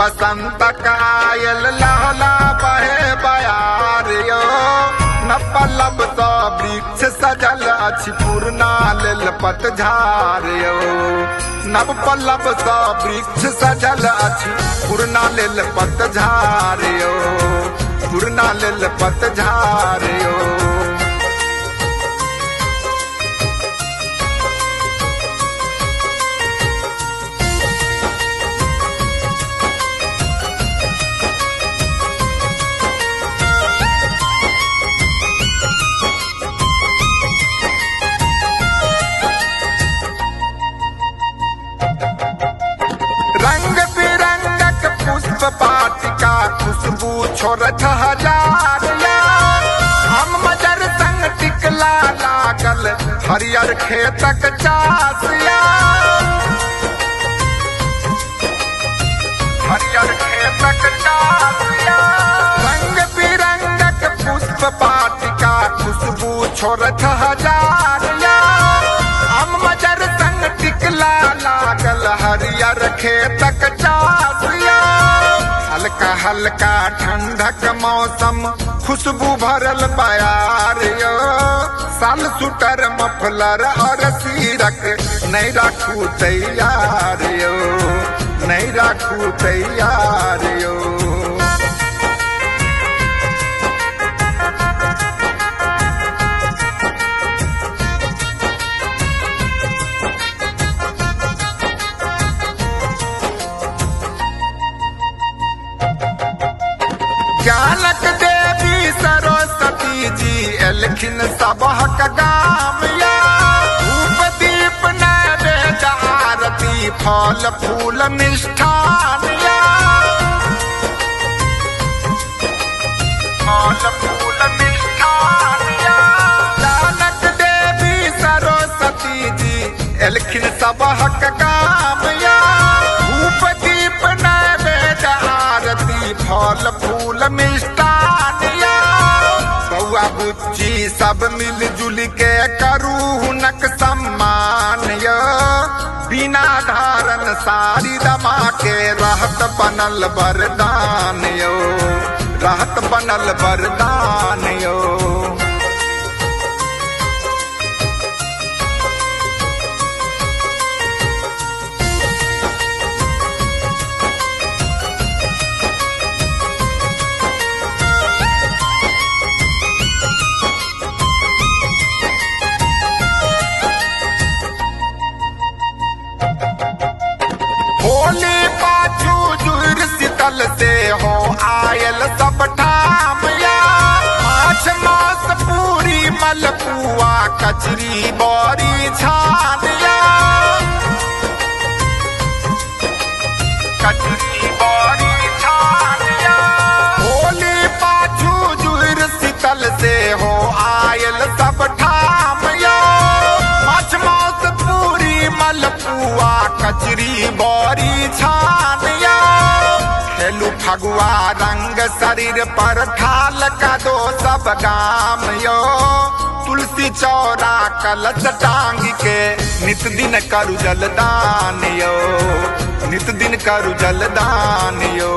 बसंतक आयल लहला बहे बयार यो। नव पल्लव सँ वृक्ष सजल अछि पुरना लेल पतझार यो। नव पल्लव सँ वृक्ष सजल अछि पुरना लेल पतझार यो, पुरना लेल पतझार यो। रंग बिरंगक पुष्प वाटिका खुशबू छोड़त हजार या। हम मजर संग टिकला लागल हरियर खेतक चास या। हरियर खेतक चास या। रंग बिरंगक पुष्प वाटिका खुशबू छोड़त हजार या। हम मजर संग टिकला लागल हरियर खेतक चास या। हल्का हल्का ठंडक मौसम खुशबू भरल बयार यो। साल सुटर मफलर और सीरक नहीं राखू तैयार यो, नहीं राखू तैयार यो। ज्ञानक देवी सरस्वती जी एलखिन सबहक गाम या। धूप दीप नैवेद्य आरती फल फूल मिष्ठान या। फल फूल मिष्ठान या। ज्ञानक देवी सरस्वती जी एलखिन सबहक गाम या। धूप दीप नैवेद्य आरती फल फूल मिष्ठान या। बौआ बुच्ची सब मिल जुल के करू हुनक सम्मान यो। बिना धारन सारी दमा के रहत बनल वरदान यो, रहत बनल वरदान यो। होली पाछू जुर शीतल से हो आयल सब ठाम या। माछ मांस पूरी मलपुआ कचरी बड़ी छान या। कचरी बड़ी छान या। होली पाछू जुर शीतल से हो आयल सब ठाम या। माछ मांस पूरी मलपुआ कचरी बड़ी छान या। खेलू फगुआ रंग शरीर पर थाल का दो सब गाम यो। तुलसी चौरा कलश टांग के नित दिन करू जलदान यो, नित दिन करू जलदान यो।